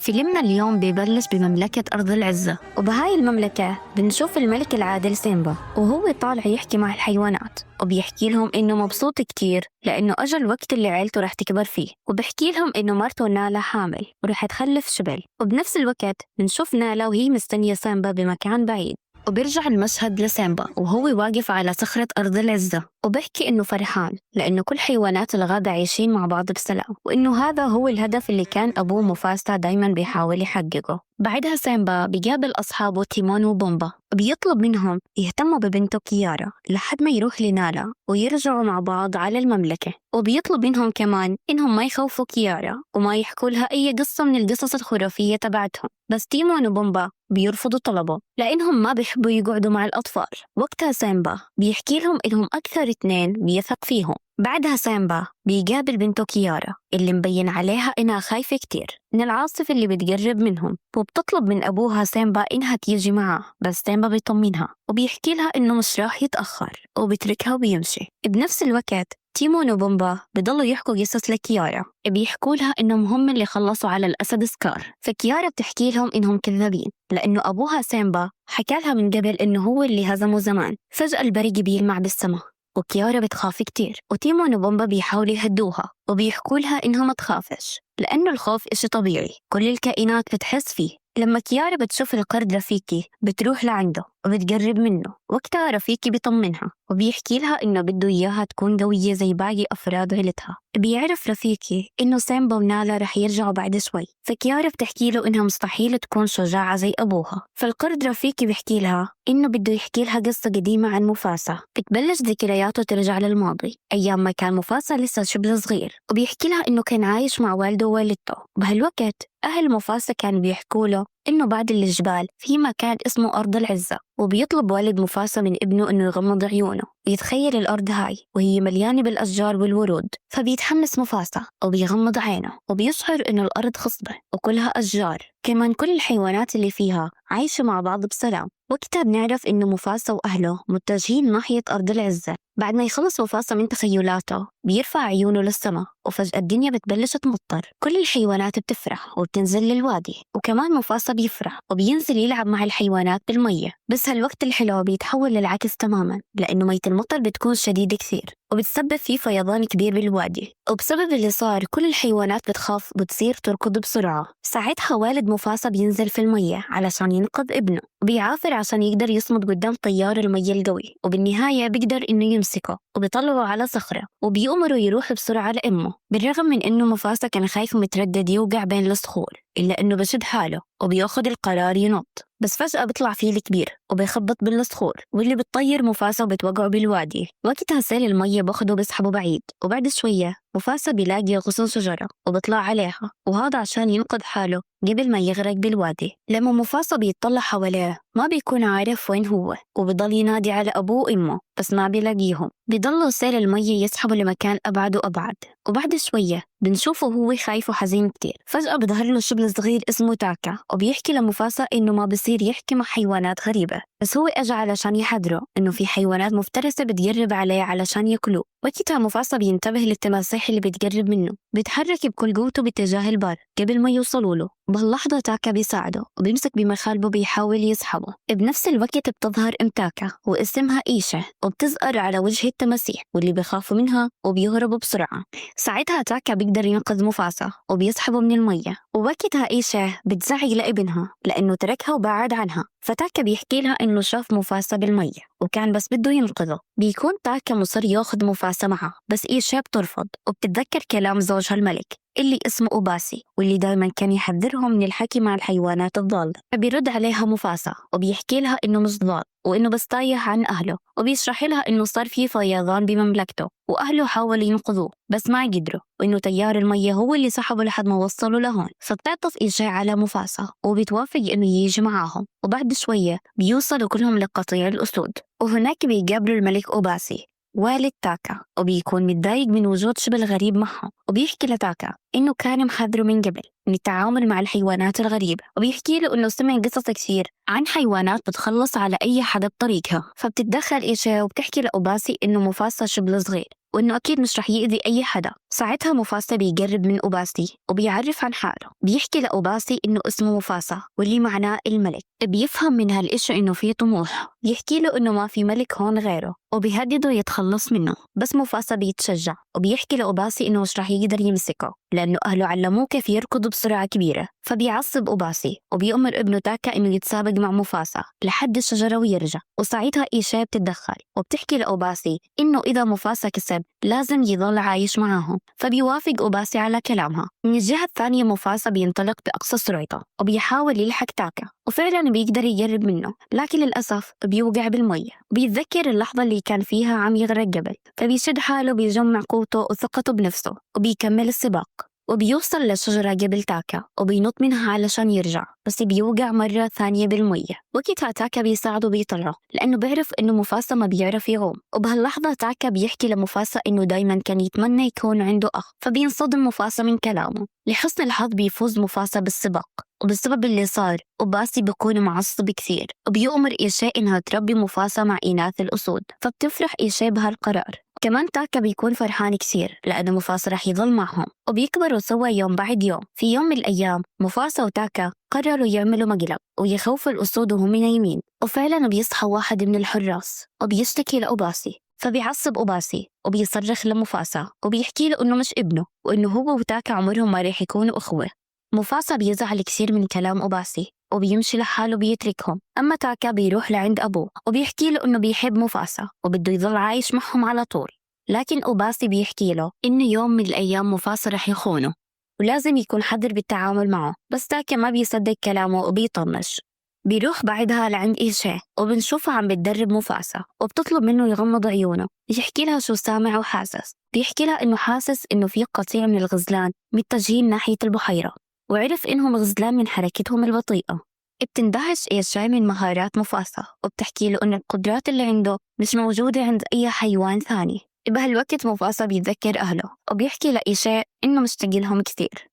فيلمنا اليوم ببلش بمملكة أرض العزة، وبهاي المملكة بنشوف الملك العادل سيمبا وهو طالع يحكي مع الحيوانات، وبيحكي لهم إنه مبسوط كتير لأنه أجى الوقت اللي عيلته رح تكبر فيه، وبحكي لهم إنه مرته نالا حامل ورح تخلف شبل. وبنفس الوقت بنشوف نالا وهي مستنية سيمبا بمكان بعيد. وبيرجع المشهد لسيمبا وهو واقف على صخرة أرض العزة، وبحكي إنه فرحان لأنه كل حيوانات الغابة عايشين مع بعض بسلام، وإنه هذا هو الهدف اللي كان أبوه موفاسا دايماً بيحاول يحققه. بعدها سيمبا بيقابل أصحابه تيمون وبومبا، بيطلب منهم يهتموا ببنته كيارا لحد ما يروح لنالا ويرجعوا مع بعض على المملكة، وبيطلب منهم كمان إنهم ما يخوفوا كيارا وما يحكوا لها أي قصة من القصص الخرافية تبعتهم. بس تيمون وبومبا بيرفضوا طلبه لأنهم ما بيحبوا يقعدوا مع الأطفال. وقتها سيمبا بيحكي لهم إنهم أكثر اثنين بيثق فيهم. بعدها سيمبا بيقابل بنته كيارا اللي مبين عليها إنها خايفة كتير من العاصفة اللي بتقرب منهم، وبتطلب من أبوها سيمبا إنها تيجي معاه، بس سيمبا بيطمنها وبيحكي لها إنه مش راح يتأخر وبتركها وبيمشي. بنفس الوقت تيمون وبومبا بضلوا يحكوا قصص لكيارا، بيحكوا لها إنهم هم اللي خلصوا على الأسد سكار، فكيارا بتحكي لهم إنهم كذابين لأنه أبوها سيمبا حكى لها من قبل إنه هو اللي هزمه زمان. فجأة البرق بيلمع بالسما وكيارا بتخاف كتير، وتيمون وبومبا بيحاولوا يهدوها وبيحكوا لها إنها ما تخافش لأنه الخوف إشي طبيعي، كل الكائنات بتحس فيه. لما كيارا بتشوف القرد رفيقي بتروح لعنده وبتقرب منه، وقتها رفيقي بيطمنها وبيحكي لها إنه بده إياها تكون قوية زي باقي أفراد عيلتها. بيعرف رفيقي إنه سيمبا ونالا رح يرجعوا بعد شوي، فكيارا بتحكي له إنها مستحيل تكون شجاعة زي أبوها. فالقرد رفيقي بيحكي لها إنه بده يحكي لها قصة قديمة عن موفاسا، بتبلش ذكرياته ترجع للماضي أيام ما كان موفاسا لسه شبل صغير، وبيحكي لها إنه كان عايش مع والده ووالدته. بهالوقت أهل موفاسا كانوا بيحكوا له إنه بعد الجبال في مكان اسمه أرض العزة، وبيطلب والد موفاسا من ابنه إنه يغمض عيونه ويتخيل الأرض هاي وهي مليانة بالأشجار والورود. فبيتحمس موفاسا وبيغمض عينه وبيشعر إنه الأرض خصبة وكلها أشجار، كمان كل الحيوانات اللي فيها عايشة مع بعض بسلام. وقتها بنعرف إنه موفاسا وأهله متجهين ناحية أرض العزة. بعد ما يخلص موفاسا من تخيلاته بيرفع عيونه للسما، وفجأة الدنيا بتبلش تمطر، كل الحيوانات بتفرح وبتنزل للوادي، وكمان موفاسا بيفرح وبينزل يلعب مع الحيوانات بالمية. بس هالوقت الحلو بيتحول للعكس تماما، لأنه مية المطر بتكون شديدة كثير وبتسبب فيه فيضان كبير بالوادي، وبسبب اللي صار كل الحيوانات بتخاف وبتصير تركض بسرعة. ساعتها والد موفاسا بينزل في المية علشان ينقذ ابنه، وبيعافر عشان يقدر يصمد قدام تيار المية القوي، وبالنهاية بيقدر إنه يمسكه وبيطلعه على صخرة وبيأمره يروح بسرعة لأمه. بالرغم من إنه موفاسا كان خايف ومتردد يوقع بين الصخور، إلا إنه بشد حاله وبياخد القرار ينط. بس فجأة بيطلع فيل كبير وبيخبط بالصخور واللي بتطير موفاسا وبتوقعه بالوادي. وقتها سيل المية باخده بيسحبه بعيد، وبعد شوية موفاسا بيلاقي غصن شجرة وبيطلع عليها، وهذا عشان ينقذ حاله قبل ما يغرق بالوادي. لما موفاسا بيطلع حواليه ما بيكون عارف وين هو، وبضل ينادي على أبوه وأمه بس ما بيلاقيهم. بيضلوا سيل المية يسحبه لمكان أبعد وأبعد، وبعد شوية بنشوفه هو خايف وحزين كتير. فجأة بظهر له شبل صغير اسمه تاكا، وبيحكي لموفاسا إنه ما بصير يحكي مع حيوانات غريبة، بس هو أجى علشان يحذره إنه في حيوانات مفترسة بتقرب عليه علشان ياكلوه. وقتها موفاسا بينتبه للتماسيح اللي بتقرب منه، بيتحرك بكل قوته باتجاه البر قبل ما يوصلوا له. بهاللحظة تاكا بيساعده وبيمسك بمخالبه بيحاول يسحبه. بنفس الوقت بتظهر أم تاكا واسمها إيشة، وبتزقر على وجه التماسيح واللي بخافوا منها وبيهربوا بسرعة. ساعتها تاكا بيقدر ينقذ موفاسا وبيسحبه من المية، ووقتها إيشة بتزعق لابنها لأنه تركها وبعد عنها. فتاكا بيحكي لها إنه شاف موفاسا بالمية وكان بس بده ينقذه. بيكون تاكا مصر ياخذ موفاسا معه، بس إيشة بترفض وبتتذكر كلام زوجها الملك اللي اسمه أوباسي واللي دايما كان يحذرهم من الحكي مع الحيوانات الضالة. فبيرد عليها موفاسا وبيحكي لها إنه مش ضال وإنه بس تايه عن أهله، وبيشرح لها إنه صار في فيضان بمملكته وأهله حاولوا ينقذوه بس ما قدروا، وإنه تيار المية هو اللي سحبه لحد ما وصلوا لهون. فبتعطف إيشا على موفاسا وبتوافق إنه يجي معاهم، وبعد شوية بيوصلوا كلهم لقطيع الأسود، وهناك بيقابلوا الملك أوباسي والد تاكا، وبيكون متضايق من وجود شبل غريب معه، وبيحكي لتاكا إنه كان محذره من قبل من التعامل مع الحيوانات الغريبة، وبيحكي له إنه سمع قصص كثير عن حيوانات بتخلص على أي حدا بطريقها. فبتتدخل إيشا وبتحكي لأوباسي إنه موفاسا شبل صغير وإنه أكيد مش رح يأذي أي حدا. ساعتها موفاسا بيقرب من أوباسي وبيعرف عن حاله، بيحكي لأوباسي إنه اسمه موفاسا واللي معناه الملك. بيفهم من هالإشي إنه في طموح، بيحكي له إنه ما في ملك هون غيره وبيهدده يتخلص منه. بس موفاسا بيتشجع وبيحكي لأوباسي إنه مش رح يقدر يمسكه لأنه أهله علموه كيف يركض بسرعة كبيرة. فبيعصب أوباسي وبيأمر ابنه تاكا إنه يتسابق مع موفاسا لحد الشجرة ويرجع. وساعتها إيشي بتتدخل وبتحكي لأوباسي إنه إذا موفاسا كسب لازم يضل عايش معاهم، فبيوافق أوباسي على كلامها. من الجهة الثانية موفاسا بينطلق بأقصى سرعته وبيحاول يلحق تاكا، وفعلا بيقدر يقرب منه، لكن للأسف بيوقع بالمية. بيتذكر اللحظة اللي كان فيها عم يغرق قبل، فبيشد حاله بيجمع قوته وثقته بنفسه وبيكمل السباق وبيوصل للشجرة قبل تاكا وبينط منها علشان يرجع، بس بيوقع مرة ثانية بالمية. وقتها تاكا بيساعده بيطلعه لأنه بيعرف إنه موفاسا ما بيعرف يعوم. وبهاللحظة تاكا بيحكي لموفاسا إنه دايما كان يتمنى يكون عنده أخ، فبينصدم موفاسا من كلامه. لحسن الحظ بيفوز موفاسا بالسباق، وبسبب اللي صار أوباسي بيكون معصب كثير وبيؤمر إيشي إنها تربي موفاسا مع إناث الأسود، فبتفرح إيشي بهالقرار. كمان تاكا بيكون فرحان كثير لأنه موفاسا رح يضل معهم، وبيكبروا سوا يوم بعد يوم. في يوم من الأيام موفاسا وتاكا قرروا يعملوا مقلب ويخوفوا الأسود وهم نايمين، وفعلا بيصحى واحد من الحراس وبيشتكي لأوباسي. فبيعصب أوباسي وبيصرخ لموفاسا وبيحكي له إنه مش ابنه وإنه هو وتاكا عمرهم ما رح يكونوا أخوة. موفاسا بيزعل كثير من كلام أوباسي وبيمشي لحاله بيتركهم. أما تاكا بيروح لعند أبوه وبيحكي له إنه بيحب موفاسا وبده يضل عايش معهم على طول، لكن أوباسي بيحكي له إنه يوم من الأيام موفاسا رح يخونه ولازم يكون حذر بالتعامل معه، بس تاكا ما بيصدق كلامه وبيطنش. بيروح بعدها لعند إيشي وبنشوفها عم بتدرب موفاسا وبتطلب منه يغمض عيونه يحكي لها شو سامع وحاسس. بيحكي لها إنه حاسس إنه في قطيع من الغزلان متجهين ناحية البحيرة، وعرف إنهم غزلان من حركتهم البطيئة. بتندهش إيشي من مهارات موفاسا وبتحكي له إنه القدرات اللي عنده مش موجودة عند أي حيوان ثاني. بهالوقت موفاسا بيتذكر أهله وبيحكي لإيشي إنه مشتاق لهم كثير.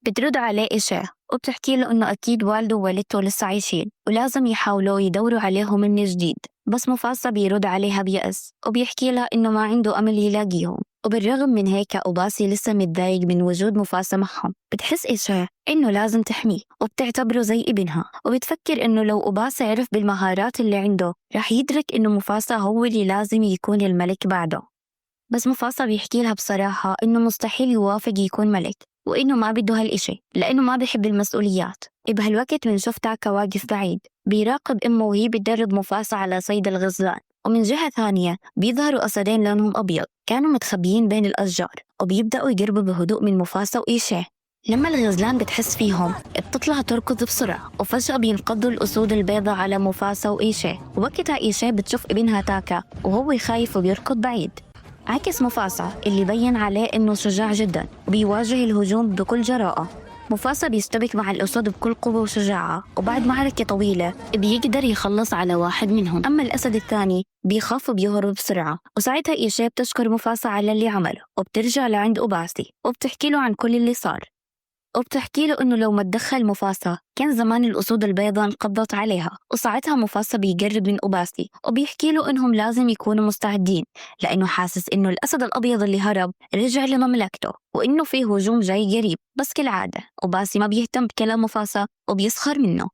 بترد عليه إيشي وبتحكي له إنه أكيد والده ووالدته لسه عايشين ولازم يحاولوا يدوروا عليهم من جديد، بس موفاسا بيرد عليها بيأس وبيحكي لها إنه ما عنده أمل يلاقيهم. وبالرغم من هيك أوباسي لسه متضايق من وجود موفاسا معهم. بتحس إيشي إنه لازم تحميه وبتعتبره زي ابنها، وبتفكر إنه لو أوباسي عرف بالمهارات اللي عنده رح يدرك إنه موفاسا هو اللي لازم يكون الملك بعده. بس موفاسا بيحكي لها بصراحة إنه مستحيل يوافق يكون ملك وإنه ما بده هالإشي لأنه ما بحب المسؤوليات. بهالوقت بنشوف تاكا واقف بعيد بيراقب أمه وهي بتدرب موفاسا على صيد الغزلان، ومن جهة ثانية بيظهروا أسدين لونهم أبيض كانوا متخبيين بين الأشجار وبيبدأوا يقربوا بهدوء من موفاسا وإيشي. لما الغزلان بتحس فيهم بتطلع تركض بسرعة، وفجأة بينقضوا الأسود البيضاء على موفاسا وإيشي. وقتها إيشي بتشوف ابنها تاكا وهو خايف وبيركض بعيد، عكس موفاسا اللي بين عليه إنه شجاع جدا وبيواجه الهجوم بكل جراءة. موفاسا بيشتبك مع الأسود بكل قوة وشجاعة، وبعد معركة طويلة بيقدر يخلص على واحد منهم. أما الأسد الثاني بيخاف وبيهرب بسرعة، وساعتها إيشي بتشكر موفاسا على اللي عمله وبترجع لعند أوباسي وبتحكي له عن كل اللي صار، وبتحكي له إنه لو ما تدخل موفاسا كان زمان الأسود البيضاء انقضت عليها. وساعتها موفاسا بيقرب من أوباسي وبيحكي له إنهم لازم يكونوا مستعدين لأنه حاسس إنه الأسد الأبيض اللي هرب رجع لمملكته وإنه في هجوم جاي قريب. بس كالعادة أوباسي ما بيهتم بكلام موفاسا وبيسخر منه.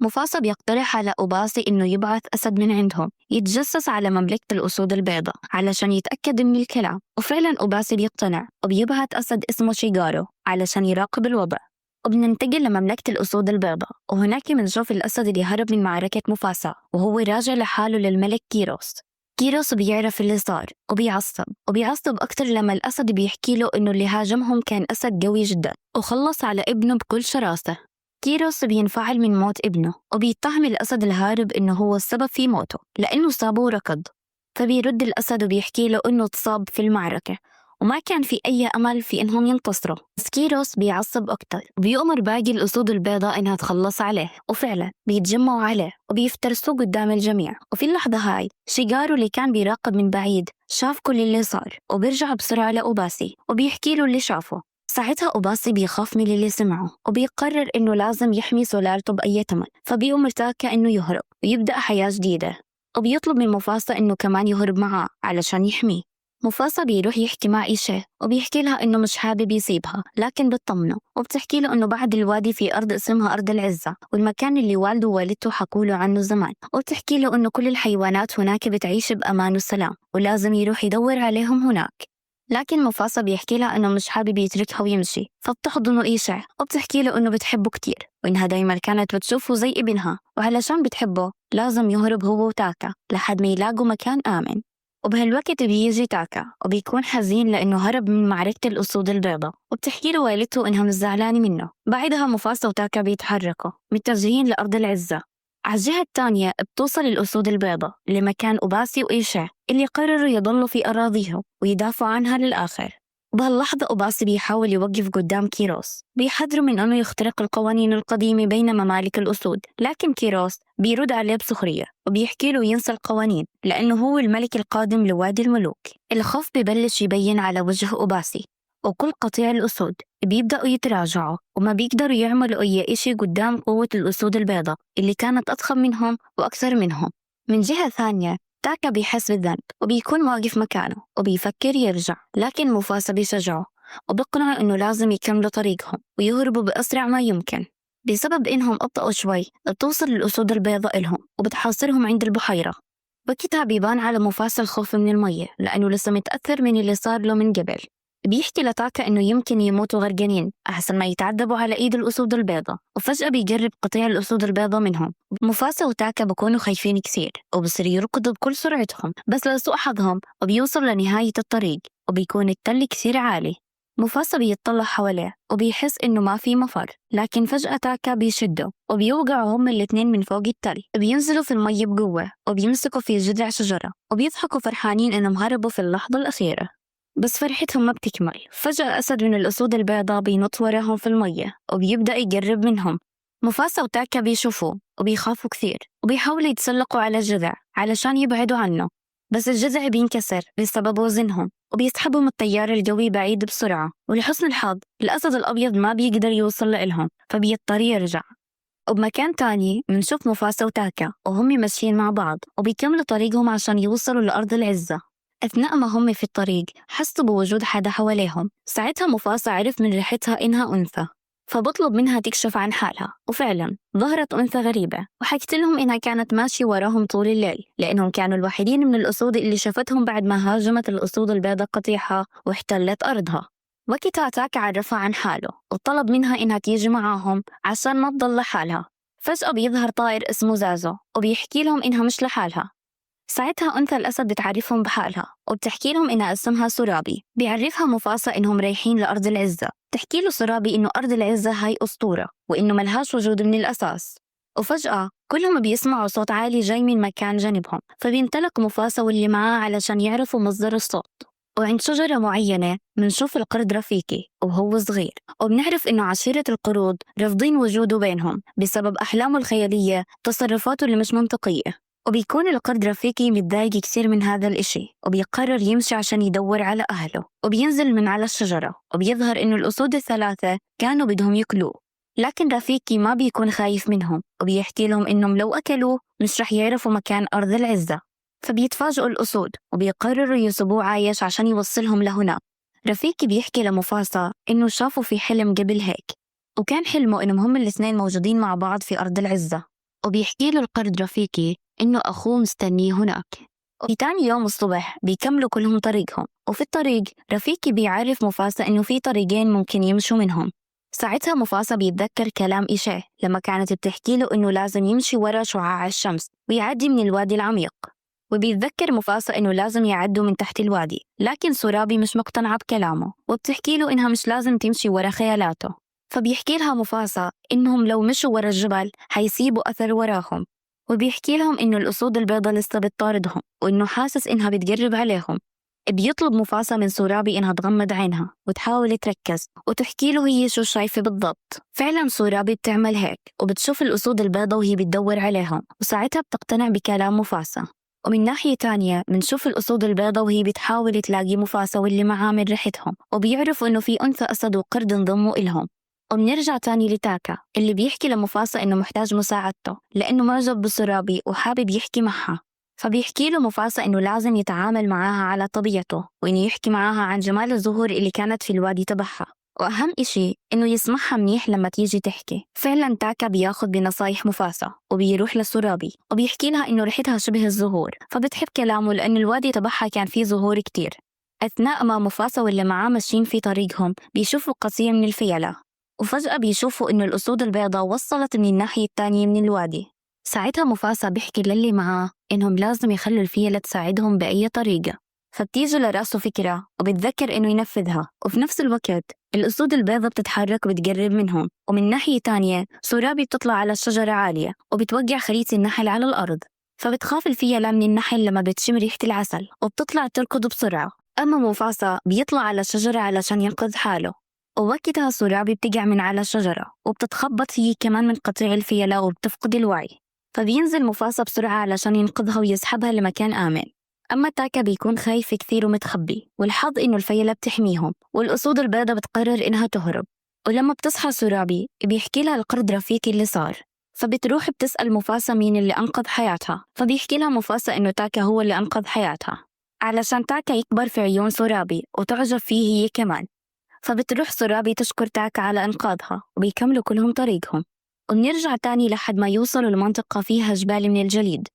موفاسا بيقترح على أوباسي إنه يبعث أسد من عندهم يتجسس على مملكة الأسود البيضاء علشان يتأكد من الكلام، وفعلا أوباسي بيقتنع وبيبعث أسد اسمه شيغارو علشان يراقب الوضع. وبننتقل لمملكة الأسود البيضاء، وهناك بنشوف الأسد اللي هرب من معركة موفاسا وهو راجع لحاله للملك كيروس. كيروس بيعرف اللي صار وبيعصب أكتر لما الأسد بيحكي له إنه اللي هاجمهم كان أسد قوي جدا وخلص على ابنه بكل شراسة. كيروس بينفعل من موت ابنه وبيتهم الأسد الهارب إنه هو السبب في موته لأنه صابه وركض. فبيرد الأسد وبيحكي له إنه اتصاب في المعركة وما كان في أي أمل في إنهم ينتصروا. بس كيروس بيعصب أكتر وبيؤمر باقي الأسود البيضاء إنها تخلص عليه، وفعلا بيتجمعوا عليه وبيفترسوه قدام الجميع. وفي اللحظة هاي شيغارو اللي كان بيراقب من بعيد شاف كل اللي صار وبيرجع بسرعة لأوباسي وبيحكي له اللي شافه. ساعتها أوباسي بيخاف من اللي سمعه وبيقرر إنه لازم يحمي سلالته بأي ثمن، فبيأمر تاكا إنه يهرب ويبدأ حياة جديدة، وبيطلب من موفاسا إنه كمان يهرب معاه علشان يحميه. مفاسا بيروح يحكي مع إيشيه وبيحكي لها إنه مش حابب يسيبها، لكن بتطمنه وبتحكي له إنه بعد الوادي في أرض اسمها أرض العزة، والمكان اللي والده ووالدته حكوا له عنه زمان، وبتحكي له إنه كل الحيوانات هناك بتعيش بأمان وسلام ولازم يروح يدور عليهم هناك. لكن مفاسا بيحكي لها إنه مش حابب يتركها ويمشي، فبتحضنه إيشيه وبتحكي له إنه بتحبه كتير وإنها دايما كانت بتشوفه زي ابنها، وعلشان بتحبه لازم يهرب هو وتاكا لحد ما يلاقوا مكان آمن. وبهالوقت بيجي تاكا وبيكون حزين لأنه هرب من معركة الأسود البيضاء، وبتحكي له والدته إنها مش زعلانة منه. بعدها مفاسا وتاكا بيتحركوا متجهين لأرض العزة. على الجهة الثانية بتوصل الأسود البيضاء لمكان أوباسي وإيشيه اللي قرروا يضلوا في أراضيهم ويدافعوا عنها للآخر. وبهاللحظة أوباسي بيحاول يوقف قدام كيروس، بيحذره من أنه يخترق القوانين القديمة بين ممالك الأسود، لكن كيروس بيرد عليه بسخرية وبيحكي له ينسى القوانين لأنه هو الملك القادم لوادي الملوك. الخوف ببلش يبين على وجه أوباسي، وكل قطيع الأسود بيبدأوا يتراجعوا وما بيقدروا يعملوا أي إشي قدام قوة الأسود البيضاء اللي كانت أضخم منهم وأكثر منهم. من جهة ثانية تاكا بيحس بالذنب وبيكون واقف مكانه وبيفكر يرجع، لكن مفاسا بيشجعه وبقنعه إنه لازم يكملوا طريقهم ويهربوا بأسرع ما يمكن. بسبب إنهم أبطأوا شوي بتوصل الأسود البيضاء إلهم وبتحاصرهم عند البحيرة. وقتها بيبان على مفاسا الخوف من المية لأنه لسه متأثر من اللي صار له من قبل. بيحكي لتاكا إنه يمكن يموتوا غرقانين أحسن ما يتعذبوا على إيد الأسود البيضاء، وفجأة بيقرب قطيع الأسود البيضاء منهم. مفاسا وتاكا بكونوا خايفين كثير وبصير يركضوا بكل سرعتهم، بس لسوء حظهم وبيوصل لنهاية الطريق وبيكون التل كثير عالي. مفاسا بيطلع حواليه وبيحس إنه ما في مفر، لكن فجأة تاكا بيشده وبيوقعوا هم الاثنين من فوق التل. بينزلوا في المي بقوة وبيمسكوا في جذع شجرة وبيضحكوا فرحانين إنهم هربوا في اللحظة الأخيرة، بس فرحتهم ما بتكمل. فجأة أسد من الأسود البيضاء بينط وراهم في المية وبيبدأ يقرب منهم. مفاسا وتاكا بيشوفوه وبيخافوا كثير وبيحاولوا يتسلقوا على الجذع علشان يبعدوا عنه، بس الجذع بينكسر بسبب وزنهم وبيسحبهم التيار القوي بعيد بسرعة. ولحسن الحظ الأسد الأبيض ما بيقدر يوصل لإلهم فبيضطر يرجع. وبمكان تاني بنشوف مفاسا وتاكا وهم ماشيين مع بعض وبيكملوا طريقهم عشان يوصلوا لأرض العزة. أثناء ما هم في الطريق حسوا بوجود حدا حواليهم. ساعتها مفاسا عرف من ريحتها إنها أنثى، فبطلب منها تكشف عن حالها، وفعلا ظهرت أنثى غريبة وحكت لهم إنها كانت ماشية وراهم طول الليل لأنهم كانوا الوحيدين من الأسود اللي شافتهم بعد ما هاجمت الأسود البيضاء قطيعها واحتلت أرضها. وقتها تاكا عرفها عن حاله وطلب منها إنها تيجي معاهم عشان ما تضل لحالها. فجأة بيظهر طائر اسمه زازو وبيحكي لهم إنها مش لحالها. ساعتها أنثى الأسد بتعرفهم بحالها وبتحكي لهم إنها اسمها سورابي. بيعرفها مفاسا إنهم رايحين لأرض العزة. بتحكي له سورابي إنه أرض العزة هاي أسطورة وإنه ملهاش وجود من الأساس. وفجأة كلهم بيسمعوا صوت عالي جاي من مكان جنبهم، فبينطلق مفاسا واللي معاه علشان يعرفوا مصدر الصوت. وعند شجرة معينة منشوف القرد رفيقي وهو صغير، وبنعرف إنه عشيرة القرود رافضين وجوده بينهم بسبب أحلامه الخيالية وتصرفاته اللي مش منطقية. وبيكون القرد رفيقي متضايق كثير من هذا الإشي وبيقرر يمشي عشان يدور على أهله، وبينزل من على الشجرة وبيظهر إنه الأسود الثلاثة كانوا بدهم يأكلوه، لكن رفيقي ما بيكون خايف منهم وبيحكي لهم إنهم لو أكلوه مش رح يعرفوا مكان أرض العزة. فبيتفاجئوا الأسود وبيقرروا يسيبوه عايش عشان يوصلهم لهناك. رفيقي بيحكي لمفاسا إنه شافوا في حلم قبل هيك، وكان حلمه إنهم هم الاثنين موجودين مع بعض في أرض العزة. وبيحكي له القرد رفيقي إنه أخوه مستنيه هناك. وفي تاني يوم الصبح بيكملوا كلهم طريقهم، وفي الطريق رفيقي بيعرف مفاسا إنه في طريقين ممكن يمشوا منهم. ساعتها مفاسا بيتذكر كلام إيشيه لما كانت بتحكي له إنه لازم يمشي ورا شعاع الشمس ويعدي من الوادي العميق. وبيتذكر مفاسا إنه لازم يعدوا من تحت الوادي، لكن سورابي مش مقتنعة بكلامه وبتحكي له إنها مش لازم تمشي ورا خيالاته. فبيحكي لها مفاسا إنهم لو مشوا ورا الجبل حيسيبوا أثر وراهم، وبيحكي لهم إنه الأسود البيضاء لسه بتطاردهم وإنه حاسس إنها بتقرب عليهم. بيطلب مفاسا من سورابي إنها تغمض عينها وتحاول تركز وتحكي له هي شو شايفة بالضبط. فعلا سورابي بتعمل هيك وبتشوف الأسود البيضاء وهي بتدور عليهم، وساعتها بتقتنع بكلام مفاسا. ومن ناحية تانية منشوف الأسود البيضاء وهي بتحاول تلاقي مفاسا واللي معاه من ريحتهم، وبيعرفوا إنه في أنثى أسد وقرد انضموا إلهم. وبنرجع تاني لتاكا اللي بيحكي لمفاسا إنه محتاج مساعدته لأنه معجب بسورابي وحابب يحكي معها. فبيحكي له مفاسا إنه لازم يتعامل معاها على طبيعته، وإنه يحكي معاها عن جمال الزهور اللي كانت في الوادي تبعها، وأهم إشي إنه يسمعها منيح لما تيجي تحكي. فعلا تاكا بياخد بنصايح مفاسا وبيروح لسورابي وبيحكي لها إنه ريحتها شبه الزهور، فبتحب كلامه لأنه الوادي تبعها كان فيه زهور كتير. أثناء ما مفاسا واللي معاه ماشيين في طريقهم بيشوفوا قطيع من الفيلة، وفجأة بيشوفوا إنه الأسود البيضاء وصلت من الناحية التانية من الوادي. ساعتها مفاسا بيحكي للي معاه إنهم لازم يخلوا الفيلة تساعدهم بأي طريقة، فبتيجي لراسه فكرة وبتذكر إنه ينفذها. وفي نفس الوقت الأسود البيضاء بتتحرك وبتقرب منهم، ومن ناحية تانية سورابي بتطلع على الشجرة عالية وبتوقع خلية النحل على الأرض، فبتخاف الفيلة من النحل لما بتشم ريحة العسل وبتطلع تركض بسرعة. أما مفاسا بيطلع على الشجرة علشان ينقذ حاله، ووقتها سورابي بتقع من على الشجرة وبتتخبط هي كمان من قطيع الفيلة وبتفقد الوعي، فبينزل مفاسا بسرعة علشان ينقذها ويسحبها لمكان آمن. أما تاكا بيكون خايف كثير ومتخبي، والحظ إنه الفيلة بتحميهم والأسود البيضاء بتقرر إنها تهرب. ولما بتصحى سورابي بيحكي لها القرد رفيقي اللي صار، فبتروح بتسأل مفاسا مين اللي أنقذ حياتها، فبيحكي لها مفاسا إنه تاكا هو اللي أنقذ حياتها علشان تاكا يكبر في عيون سورابي وتعجب فيه هي كمان. فبتروح سورابي تشكر تاكا على إنقاذها وبيكملوا كلهم طريقهم. وبنرجع تاني لحد ما يوصلوا لمنطقة فيها جبال من الجليد،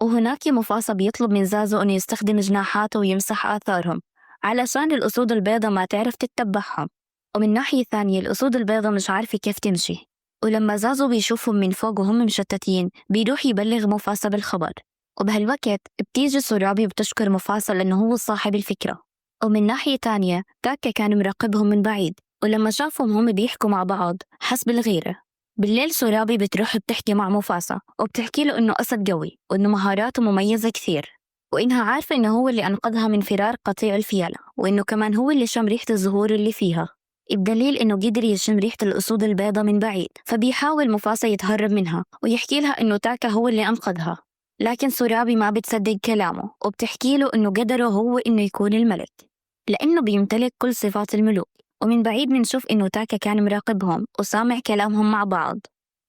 وهناك مفاسا بيطلب من زازو إنه يستخدم جناحاته ويمسح آثارهم علشان الأسود البيضاء ما تعرف تتبعهم. ومن ناحية ثانية الأسود البيضاء مش عارفة كيف تمشي، ولما زازو بيشوفهم من فوق وهم مشتتين بيروح يبلغ مفاسا بالخبر. وبهالوقت بتيجي سورابي وبتشكر مفاسا لأنه هو صاحب الفكرة. ومن ناحية تانية تاكا كان مراقبهم من بعيد، ولما شافهم هم بيحكوا مع بعض حس بالغيرة. بالليل سورابي بتروح بتحكي مع مفاسا وبتحكي له إنه أسد قوي وإنه مهاراته مميزة كثير، وإنها عارفة إنه هو اللي أنقذها من فرار قطيع الفيلة، وإنه كمان هو اللي شم ريحة الزهور اللي فيها، بدليل إنه قدر يشم ريحة الأسود البيضاء من بعيد. فبيحاول مفاسا يتهرب منها ويحكي لها إنه تاكا هو اللي أنقذها، لكن سورابي ما بتصدق كلامه وبتحكي له إنه قدره هو إنه يكون الملك لأنه بيمتلك كل صفات الملوك. ومن بعيد بنشوف إنه تاكا كان مراقبهم وسامع كلامهم مع بعض،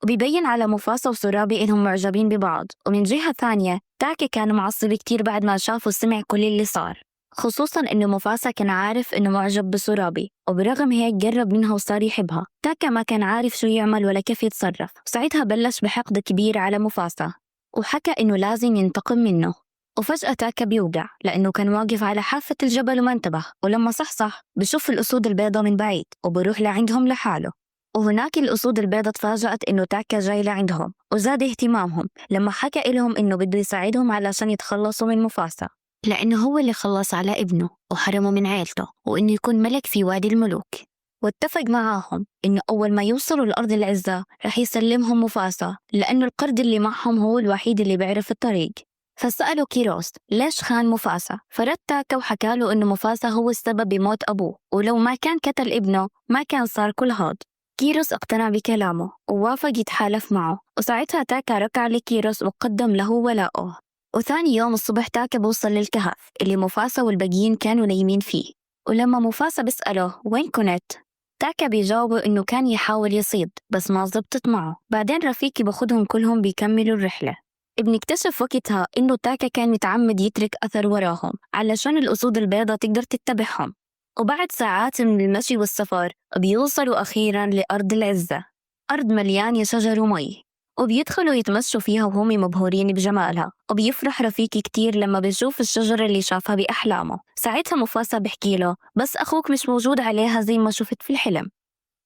وبيبين على مفاسا وسورابي إنهم معجبين ببعض. ومن جهة ثانية تاكا كان معصب كتير بعد ما شاف وسمع كل اللي صار، خصوصاً إنه مفاسا كان عارف إنه معجب بسورابي، وبرغم هيك قرب منها وصار يحبها. تاكا ما كان عارف شو يعمل ولا كيف يتصرف، وساعتها بلش بحقد كبير على مفاسا وحكى إنه لازم ينتقم منه. وفجأة تاكا بيوقع لأنه كان واقف على حافة الجبل وما انتبه، ولما صحصح بشوف الأسود البيضاء من بعيد وبروح لعندهم لحاله. وهناك الأسود البيضاء تفاجأت إنه تاكا جاي لعندهم، وزاد اهتمامهم لما حكى إلهم إنه بده يساعدهم علشان يتخلصوا من مفاسا، لأنه هو اللي خلص على ابنه وحرمه من عيلته وإنه يكون ملك في وادي الملوك. واتفق معاهم إنه أول ما يوصلوا لأرض العزة رح يسلمهم مفاسا، لأنه القرد اللي معهم هو الوحيد اللي بيعرف الطريق. فسألوا كيروس ليش خان مفاسا، فرد تاكا وحكى له إنه مفاسا هو السبب بموت أبوه، ولو ما كان قتل ابنه ما كان صار كل هاد. كيروس اقتنع بكلامه ووافق يتحالف معه، وساعتها تاكا ركع لكيروس وقدم له ولاءه. وثاني يوم الصبح تاكا بوصل للكهف اللي مفاسا والباقيين كانوا نايمين فيه، ولما مفاسا بيسأله وين كنت؟ تاكا بيجاوبه إنه كان يحاول يصيد بس ما زبطت معه. بعدين رفيقي باخدهم كلهم بيكملوا الرحلة. بنكتشف وقتها إنه تاكا كان متعمد يترك أثر وراهم علشان الأسود البيضاء تقدر تتبعهم. وبعد ساعات من المشي والسفر بيوصلوا أخيراً لأرض العزة، أرض مليانة شجر ومي، وبيدخلوا يتمشوا فيها وهم مبهورين بجمالها. وبيفرح رفيقي كتير لما بيشوف الشجرة اللي شافها بأحلامه. ساعتها مفاسا بحكي له بس أخوك مش موجود عليها زي ما شفت في الحلم.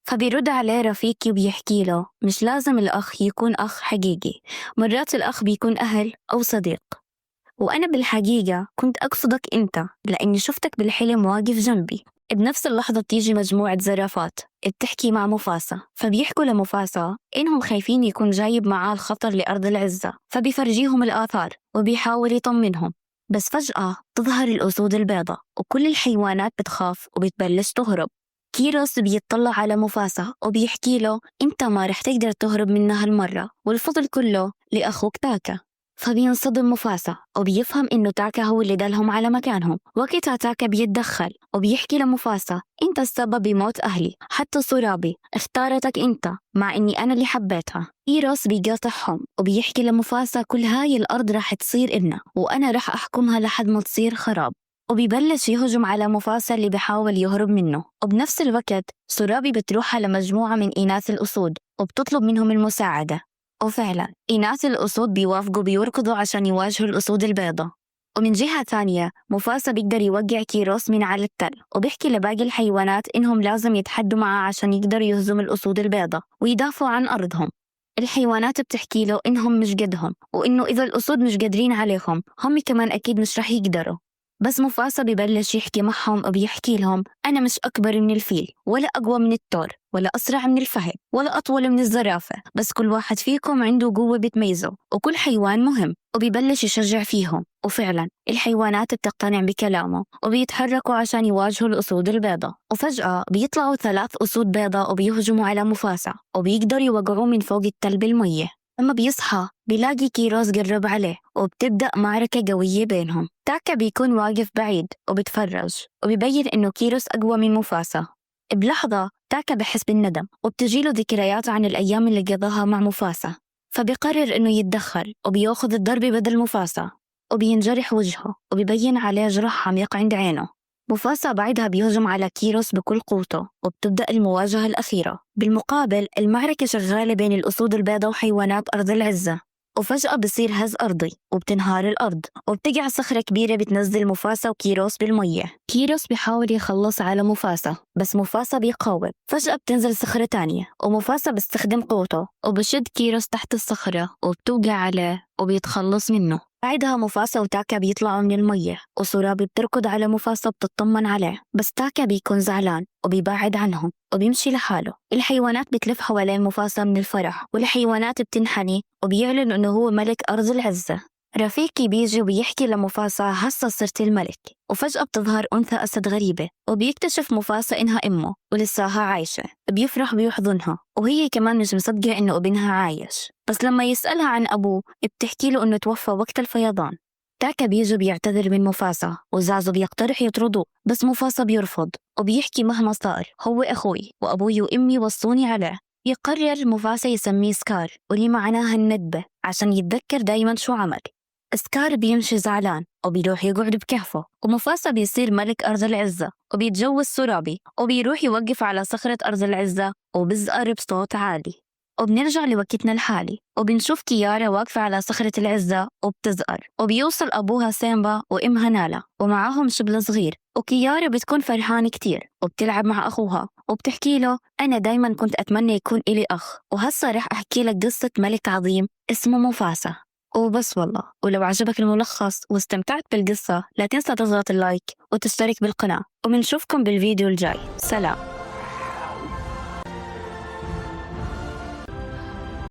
فبيرد عليه رفيقي وبيحكي له مش لازم الأخ يكون أخ حقيقي، مرات الأخ بيكون أهل أو صديق، وأنا بالحقيقة كنت أقصدك أنت لأني شفتك بالحلم واقف جنبي. بنفس اللحظة بتيجي مجموعة زرافات بتحكي مع مفاسا، فبيحكوا لمفاسا إنهم خايفين يكون جايب معاه الخطر لأرض العزة، فبيفرجيهم الآثار وبيحاول يطمنهم. بس فجأة تظهر الأسود البيضاء وكل الحيوانات بتخاف وبتبلش تهرب. كيروس بيطلع على مفاسا وبيحكي له أنت ما رح تقدر تهرب منا هالمرة، والفضل كله لأخوك تاكا. فبينصدم موفاسا وبيفهم إنه تاكا هو اللي دلهم على مكانهم. وقتها تاكا بيتدخل وبيحكي لموفاسا أنت السبب بموت أهلي، حتى سورابي اختارتك أنت مع إني أنا اللي حبيتها. إيروس بيقاطعهم وبيحكي لموفاسا كل هاي الأرض رح تصير إلنا وأنا رح أحكمها لحد ما تصير خراب. وبيبلش يهجم على موفاسا اللي بحاول يهرب منه. وبنفس الوقت سورابي بتروح على مجموعة من إناث الأسود وبتطلب منهم المساعدة، وفعلا إناث الأسود بيوافقوا بيركضوا عشان يواجهوا الأسود البيضاء. ومن جهة ثانية موفاسا بيقدر يوقع كيروس من على التل وبيحكي لباقي الحيوانات إنهم لازم يتحدوا معه عشان يقدروا يهزموا الأسود البيضاء ويدافعوا عن أرضهم. الحيوانات بتحكي له إنهم مش قدهم، وإنه إذا الأسود مش قادرين عليهم هم كمان أكيد مش رح يقدروا. بس موفاسا ببلش يحكي معهم وبيحكي لهم أنا مش أكبر من الفيل ولا أقوى من الثور ولا أسرع من الفهد ولا أطول من الزرافة، بس كل واحد فيكم عنده قوة بتميزه وكل حيوان مهم. وبيبلش يشجع فيهم، وفعلا الحيوانات بتقتنع بكلامه وبيتحركوا عشان يواجهوا الأسود البيضاء. وفجأة بيطلعوا 3 أسود بيضاء وبيهجموا على موفاسا وبيقدروا يوقعوه من فوق التل بالمية. لما بيصحى بيلاقي كيروس قرب عليه وبتبدأ معركة قوية بينهم. تاكا بيكون واقف بعيد وبتفرج وبيبين إنه كيروس أقوى من موفاسا. بلحظة تاكا بحس بالندم وبتجيله ذكريات عن الأيام اللي قضاها مع موفاسا، فبيقرر إنه يتدخل وبياخذ الضربة بدل موفاسا وبينجرح وجهه وبيبين عليه جرح عميق عند عينه. موفاسا بعدها بيهجم على كيروس بكل قوته وبتبدأ المواجهة الأخيرة. بالمقابل المعركة شغالة بين الأسود البيضاء وحيوانات أرض العزة، وفجأة بصير هز أرضي وبتنهار الأرض وبتقع صخرة كبيرة بتنزل موفاسا وكيروس بالمية. كيروس بيحاول يخلص على موفاسا بس موفاسا بيقاوم. فجأة بتنزل صخرة تانية وموفاسا بيستخدم قوته وبشد كيروس تحت الصخرة وبتوقع عليه وبيتخلص منه. بعدها موفاسا وتاكا بيطلعوا من المية وسورابي بتركض على موفاسا بتطمن عليه، بس تاكا بيكون زعلان وبيبعد عنهم وبيمشي لحاله. الحيوانات بتلف حوالين موفاسا من الفرح والحيوانات بتنحني وبيعلن إنه هو ملك أرض العزة. رفيقي بيجي وبيحكي لموفاسا هسا صرت الملك. وفجأة بتظهر أنثى أسد غريبة وبيكتشف موفاسا إنها أمه ولساها عايشة. بيفرح بيحضنها وهي كمان مش مصدقة إنه ابنها عايش، بس لما يسألها عن أبوه بتحكي له إنه توفى وقت الفيضان. تاكا بيجي بيعتذر من موفاسا وزازو بيقترح يطردوه، بس موفاسا بيرفض وبيحكي مهما صار هو أخوي وأبوي وأمي وصوني عليه. يقرر موفاسا يسميه سكار واللي معناها الندبة عشان يتذكر دايما شو عمل. سكار بيمشي زعلان وبيروح يقعد بكهفه، وموفاسا بيصير ملك أرض العزة وبيتجوز سورابي وبيروح يوقف على صخرة أرض العزة وبزقر بصوت عالي. وبنرجع لوقتنا الحالي وبنشوف كيارا واقفة على صخرة العزة وبتزقر، وبيوصل أبوها سيمبا وإمها نالا ومعاهم شبل صغير، وكيارا بتكون فرحانة كتير وبتلعب مع أخوها وبتحكي له أنا دايما كنت أتمنى يكون إلي أخ، وهسا رح أحكي لك قصة ملك عظيم اسمه موفاسا. وبس والله، ولو عجبك الملخص واستمتعت بالقصة لا تنسى تضغط ال like وتشترك بالقناة، وبنشوفكم بالفيديو الجاي. سلام.